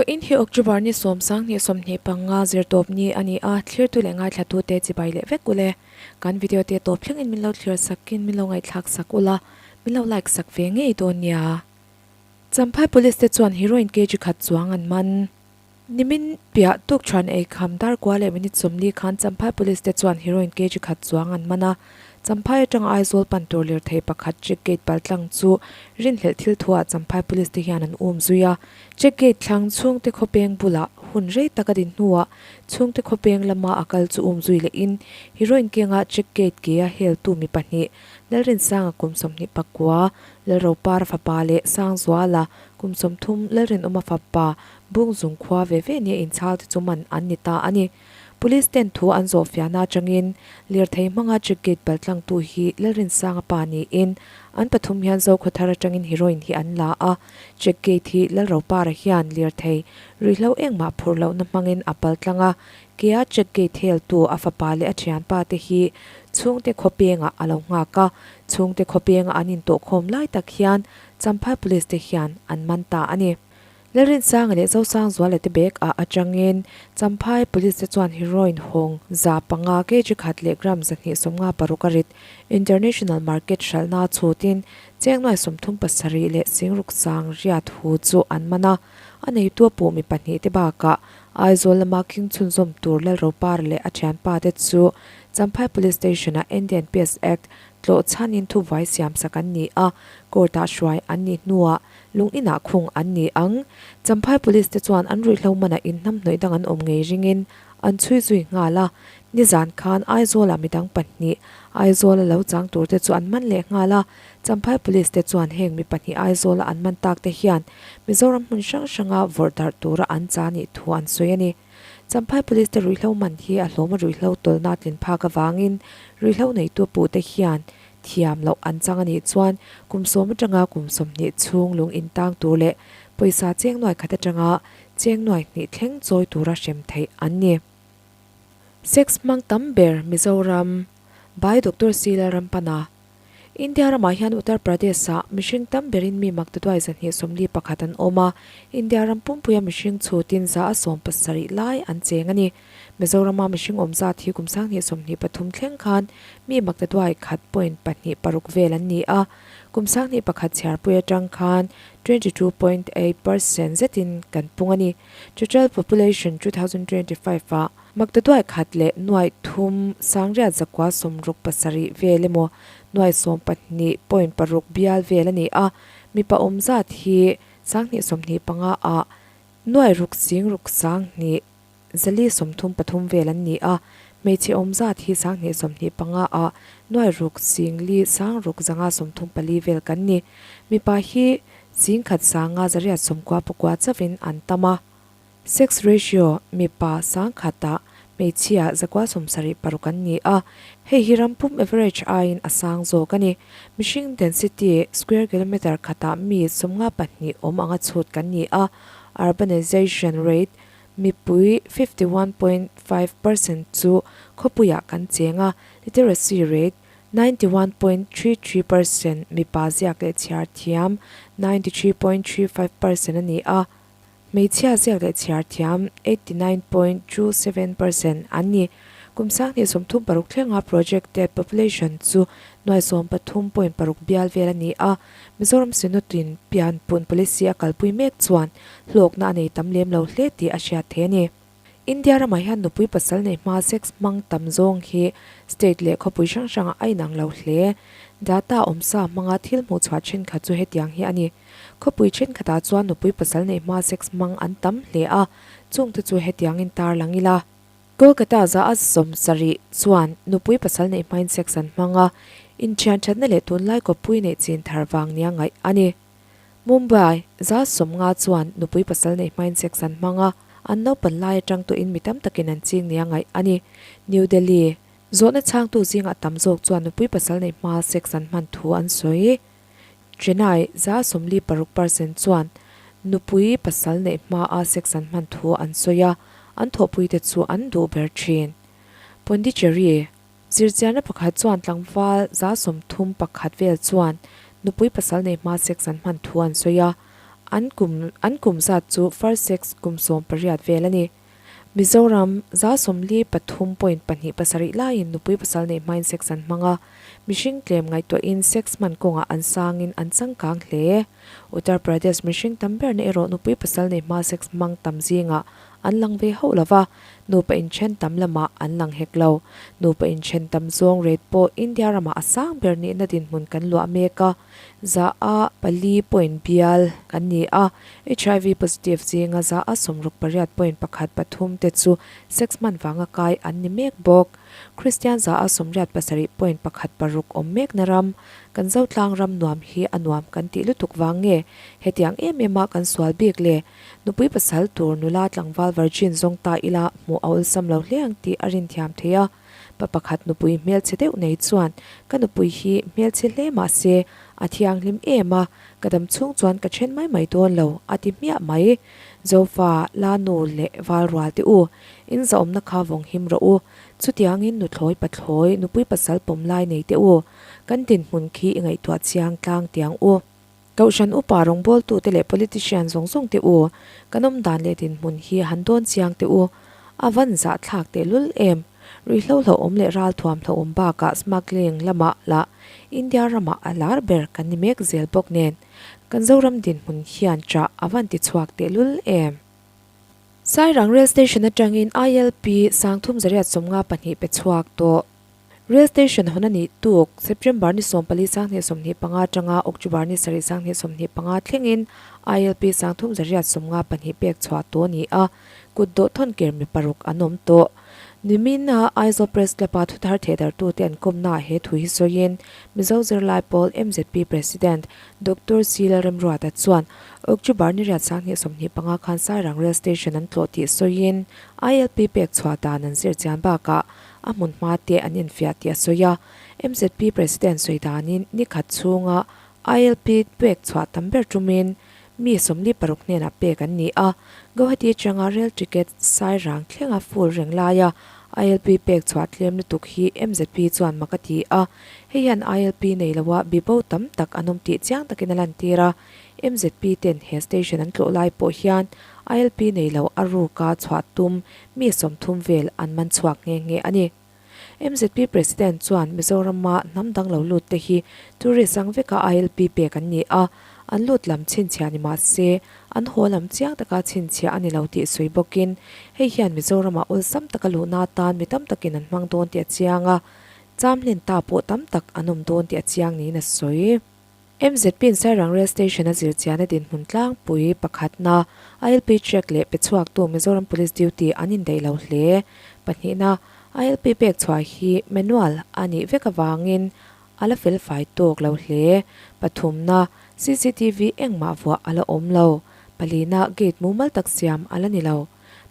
Vawiin hi October ni 22 25 zirtawp ni a ni a, thlirtu leh ngaithlatute chibai leh vek ule. Kan video te tawp thlengin min lo thlir sakin min lo ngaihthlak sak ula, min lo like sak ve ngei dawn nia. Champhai Police te chuan heroin kg khat chuang an man. Nimin piah tuk chuan eikham dar kua leh minute 40 khan Champhai Police te chuan heroin kg khat chuang an man a. Champhai atanga Aizawl pan tur lirthei pakhat check gate paltlang chu rinhlelh thil thuah Champhai Police te hian an um zui a. Check gate thlang chhungte khawpeng bulah hun rei tak a din hnuah chhungte khawpeng lama a kal chu um zui lehin heroin kenga check gate ke a heltu mi pahnih Lalrinsanga kum 29, Lalropara fapa leh Sangzuala kum 30 Lalrinawma fapa Bungzung khua ve ve nia inchhal te chu man an ni ta a ni. Police ten thu an zawh fiahna atangin lirthei hmanga check gate paltlangtu hi Lalrinsanga pa niin an pathum hian Zokhawthar atangin heroin hi an la a. Check gate hi Lalropara hian lirthei ruihhlo engmah phurh lohna hmangin a paltlang a, kea check gate heltu a fapa leh a thianpa te hi chhungte khawpengah a lo nghak a. Chhungte khawpenga an intawhkhawm lai tak hian Champhai Police te hian an man ta a ni. Lalrinsanga leh Zosangzuala te bag ah atangin Champhai Police te chuan heroin hawng 500 kg khat leh gram 256 a rit International Market hralhna chhutin cheng nuai 37 leh singruk sang riat hu chu an man a, a neitu a puh mi pahnih te bakah Aizawl lama khing chhunzawm tur Lalropara leh a thianpa te chu Champhai Police Station ah NDNPS Act tlawh chhanin thubuai siamsak an ni a, court ah hruai an nih hnuah Lung inah khung an ni ang. Champhai Police te chuan an ruihhlo manah inhnamhnawih dang an awm ngei ringin an chhui zui nghal a. Nizan khan Aizawlah midang pahnih Aizawla lo chang tur te chu an man leh nghal a. Champhai Police te chuan heng mi pahnih Aizawla an man tak te hian Mizoram hmun hrang hranga vawrh darh tura an cha nih thu an sawi a ni. Champhai Police te ruihhlo man hi a hlawma ruihhlo tawlhna tlin phak avangin ruihhlo neitu puhte hian Thiam loh an chang a nih chuan kum 10 atanga kum 20 chhung lung intang tur leh pawisa cheng nuai khat atanga cheng nuai hnih thleng chawi tura hrem theih an ni. Sex hmang tam ber Mizoram by Doctor C Lalrampana India ramah hian Uttar Pradesh-ah mihring tam berin mi maktaduai 241 an awm a, India ram pumpuia mihring chhutin 170 lai an cheng a ni. Mizorama mihring awm zat hi kum 2023 thleng khan mi maktaduai khat point pahnih paruk vel an ni a, kum 21 chhiarpui atang khan 22.8% zetin kan pung a ni. Total population 2025 ah maktaduai khat leh nuaih thum sangriat zakua sawmruk pasarih vel emaw nuaih sawm pahnih point paruk bial vel a ni a, mipa awm zat hi 2025 ah nuaih ruk sing ruk sang hnih Zali 33 vel an ni a, hmeichhe awm zat hi 2025 ah nuai ruk sing li sang ruk zanga 34 vel kan ni. Mipa hi sing khat sanga zariat sawmkua pakua chauhin an tam a. Sex ratio mipa sang khatah hmeichhia zakua 76 an ni a, hei hi ram pum average aiin a sang zawk a ni. Mihring density square kilometre khatah mi 52 awm anga chhut kan ni a, urbanization rate Mipui 51.5% chu khawpuiah kan cheng a, literacy rate 91.33% mipa ziak leh chhiar thiam 93.35% a ni a, hmeichhia ziak leh chhiar thiam 89.27% an ni. Kum 2036 thlenga projected population chu nuai 13.6 bial vel a ni a, Mizoram Synod-in pianpun policy a kalpui mek chuan hlawkna a nei tam lem lo hle tih a hriat theih a ni. India ramah hian nupui pasal nei hma sex hmang tam zawng hi state leh khawpui hrang hrangah a inang lo hle. Data awmsa hmanga thil hmuh chhuah thenkhat chu hetiang hi a ni. Khawpui thenkhatah chuan nupui pasal nei hma sex hmang an tam hle a, chungte chu hetiangin tarlang ila. Kolkata 70% chuan nupui pasal neih hmain sex an hmang a, inthian thatna leh tunlai kawppui neih chin thar vang nia ngaih a ni. Mumbai 50% chuan nupui pasal neih hmain sex an hmang a, an naupan lai atang tawhin mi tam takin an ching nia ngaih a ni. New Delhi zawhna chhangtu zingah tam zawk chuan nupui pasal neih hma sex an hman thu an sawi. Chennai 46% chuan nupui pasal neih hmaa sex an hman thu an sawi a, an thawhpuite chu an duh ber thin. Pondicherry zirchianna pakhat chuan tlangval 31% vel chuan nupui pasal neih hmaa sex an hman thu an sawi a, An kum an kum zat chu first sex kum 18 vel a ni. Mizoram, 43 point pahnih pasarih laiin nupui pasal neih hmain sex an hmang a, mihring tlem ngaihtuahin sex hman kawngah an sangin an changkang hle. Uttar Pradesh mihring tam berna erawh nupui pasal neih hma sex hmang tam zingah an lang ve hauh lova, nupa inthen tam lamah an lang hek lo. Nupa inthen tam zawng rate pawh India ramah a sang ber nihna dinhmun kan luah mek a. 100 a pali point bial kan ni a, HIV positive zinga 100 a 68 point pakhat pathum te chu sex hman vanga kai an ni mek bawk. Kristian 100 a 87 point pakhat paruk awm mekna ram, kan Zotlang ram nuam hi a nuam kan tih lutuk vang nge hetiang em em a kan sual bik le? Nupui pasal tur nula tlangval virgin zawng ta ila hmuh a awlsam lo hle ang tih a rinthiam thei a. Pa pakhat nupui hmelchhe deuh nei chuan, Ka nupui hi hmelchhe hle mah se, a thianghlim em a, ka dam chhung chuan ka then mai mai dawn lo, a ti hmiah mai. Zofa, La nu leh val rual te u, in zahawmna kha vawng him rawh u. Chutiangin nuthlawi pathlawi, nupui pasal pawm lai nei te u, kan dinhmun khi i ngaihtuah chiang tlang tiang u. Kohhran upa rawngbawltute leh politician zawng zawng te u, kan awm dan leh dinhmun hi han dawn chiang teh u. A van zahthlak tehlul em? Ruihhlo hlauhawm leh ralthuam hlauhawm bakah smuggling lamah lah India ramah a lar ber kan ni mek zel bawk nen, kan Zoram dinhmun hian chah a van tichhuak tehlul em? Sairang Rail Station atangin ILP 3852 pe chhuak tawh. Rail Station hawn a nih tuk, September ni 14 2025 atanga October ni 7 2025 thlengin ILP 3852 pek chhuah tawh a ni a, kut dawh thawn ker mi paruk an awm tawh. Nimina Aizawl Press Club-a thuthar thehdartute an kawmnaah he thu hi sawiin Mizo zirlai pawl mzp President Doctor C. Lalremruata chuan October ni riat 2025 khan Sairang Rail Station an tlawh tih sawiin ILP pek chhuah dan an zir chian bakah a hmun hma te an infiah tih a sawi a. Mzp President sawi danin ni khat chhunga ILP pek chhuah tam ber tumin mi 46 hnenah pek an ni a. Guwahati atanga rail ticket Sairang thlenga full reng laia ILP pek chhuah tlem lutuk hi mzp chuan mak a ti a. Hei hian ILP nei loa bibo tam tak an awm tih chiang takin a lantir a. Mzp ten he station an tlawh lai pawh hian ILP nei lo a ruka chhuah tum mi 30 vel an man chhuak nghe nghe a ni. Mzp President chuan Mizorama hnam dang lo lut te hi tourist ang veka ILP pek an ni a, an lut lam chhinchhiah ni mah se, an haw lam chiang taka chhinchhiah a ni lo tih sawi bawkin, hei hian Mizorama awlsam taka luhna atan mi tam takin an hmang dawn tih a chiang a, cham hlen ta pawh tam tak an awm dawn tih a chiang niin a sawi. MZP-in Sairang Rail Station-a zirchiahna dinhmun tlangpui pakhatna, ILP check leh pe chhuaktu Mizoram Police duty an indaih lo hle. Pahnihna, ILP pek chhuah hi manual a nih vek avangin a la felfai tawk lo hle. Pathumna, cctv engmah vuah a la awm lo. Palina, gate mumal tak siam a la ni lo.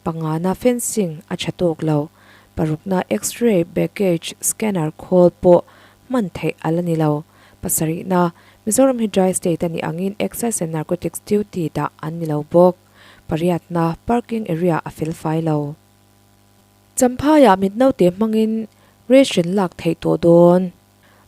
Pangana, fencing a tha tawk lo. Parukna, X-ray baggage scanner khawl pawh hman theih a la ni lo. Pasarihna, Mizoram hi dry state a nih angin Excise and Narcotics duty dah an ni lo bawk. Pariatna, Parking area a fel fai lo. Champhaiah mit naute hmangin ration lak theih tawh dawn.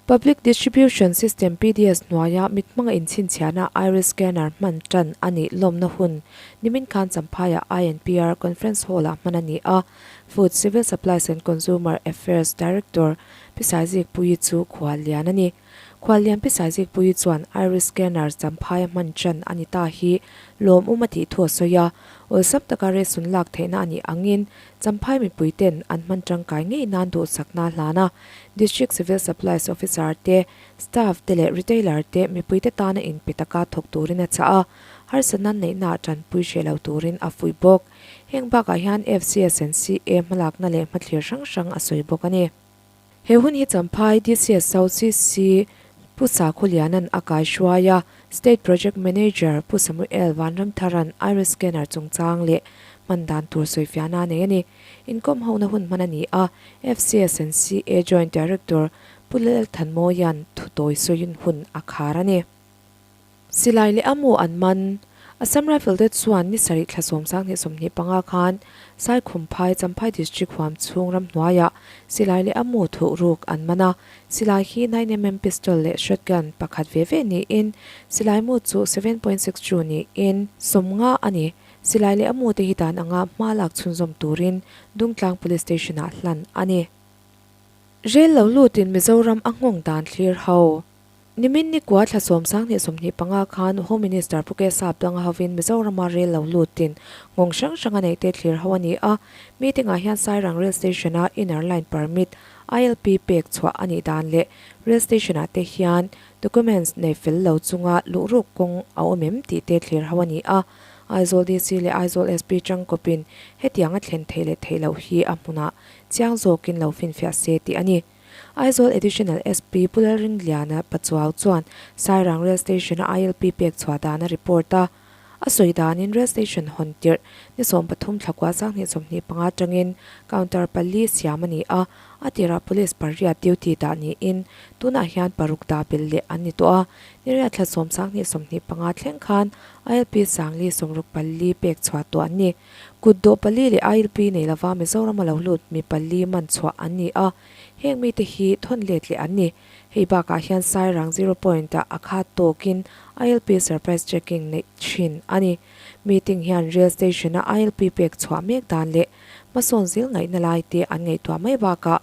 Public Distribution System, PDS, hnuaia mit hmanga inchhinchhiahna iris scanner hman tan a nih lawmna hun nimin khan Champhaiah INPR Conference Hall-ah hman a ni a. Food, Civil Supplies and Consumer Affairs Director Pi Saizikpuii chu khuallian a ni. Khuallian Pi Saizikpuii chuan iris scanner Champhaia hman tan a ni ta hi lawmawm a tih thu a sawi a, awlsam taka rehsun lak theihna a nih angin Champhai mipui ten an hman tangkai ngei nan duhsakna a hlan a. District Civil Supplies Officer te, Staff te leh Retailer te mipuite tana inpe taka thawk turin a chah a, harsatna neihnaah tanpui hreh lo turin a fuih bawk. Heng bakah hian FCS and CA hmalakna leh hmathlir hrang hrang a sawi bawk a ni. He hun hi Champhai DCS South CC Pu Sakhuliana'n a kaihruai a, State Project Manager Pu Samuel Vanramthara'n Iris Scanner chungchang leh hman dan tur sawifiahna a nei a ni. Inkawm hona hun hman a ni a, FCS and CA Joint Director Pu Lalthanmawia'n thutawi sawiin hun a khar a ni. Silai leh a mu an man. Assam Rifle te chuan ni sarih thla 20 25 khan Saikhumphai, Champhai District huam chhung ramhnuaiah silai leh a mu thuh ruk an man a. Silai hi 9mm pistol leh shotgun pakhat ve ve niin silai mu chu 7.62 niin 50 a ni. Silai leh a mu te hi dan anga hma lak chhunzawm turin Dungtlang Police Station ah hlan a ni. Rel lo lutin Mizoram a nghawng dan thlir ho. Nimin nikua thla 10 25 khan Home Minister Pu K Sapdanga hovin Mizorama rel lo lutin nghawng hrang hrang a neihte thlir ho a ni a. Meeting ah hian Sairang Rail Station a Inner Line Permit, ILP, pek chhuah a nih dan leh Rail Station ah te hian documents nei fel lo chunga luhruk kawng a awm em tih te thlir ho a ni a. Aizawl DC leh Aizawl SP tangkawpin hetiang a thlen theih leh theih loh hi a hmunah chiang zawkin lo finfiah se tih a ni. Aizawl Additional SP Pu Lalringliana Pachuau chuan Sairang Rail Station-a ILP pek chhuah dan a report a. A sawi danin Rail Station hawn tirh ni 13 thla kua 2025 atangin counter pali siam a ni a, a tirah Police pariat duty dah niin tunah hian paruk dah belh leh an ni tawh a. Ni riat thla 10 2025 thleng khan ILP sangli 64 pek chhuah tawh an ni. Kut dawh pali leh ILP nei lova Mizoram a lo lut mi pali man chhuah an ni a, heng mite hi thawn let leh an ni. Hei bakah hian Sairang Zero Point ah a khat tawkin ILP surprise checking neih thin a ni. Meeting hian Rail Station a ILP pek chhuah mek dan leh hmasawn zil ngaihna lai te an ngaihtuah mai bakah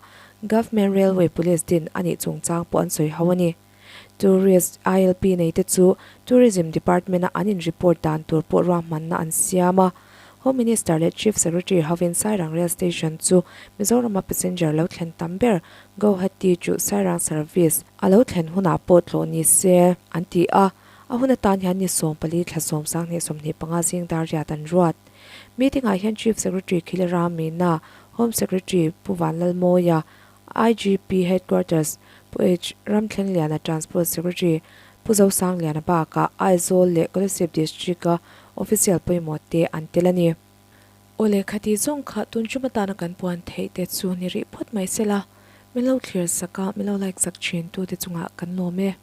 Government Railway Police din a nih chungchang pawh an sawi ho a ni. Tourist ILP nei te chu Tourism Department-a an in report dan tur pawh ruahmanna an siam a. Home Minister leh Chief Secretary hovin Sairang Rail Station chu Mizorama passenger lo thlen tam ber Guwahati chu Sairang Service a lo thlen hunah pawh tlawh ni se an ti a. A hun atan hian ni 14 thla 10 2025 zing dar riat an ruat. Meeting-ah hian Chief Secretary Khilram Meena, Home Secretary Pu Vanlalmawia, IGP Headquarters, Pu H. Ramthlengliana Transport Secretary, Pu Zosangliana bakah Aizawl leh Kolasib District-a official pawimawh te an tel a ni. Aw lehkha tih zawng kha tun tum atana kan puan theih te chu ni rih phawt mai se la, min lo thlir sak a, min lo like sak thin tu te chungah kan lawm e.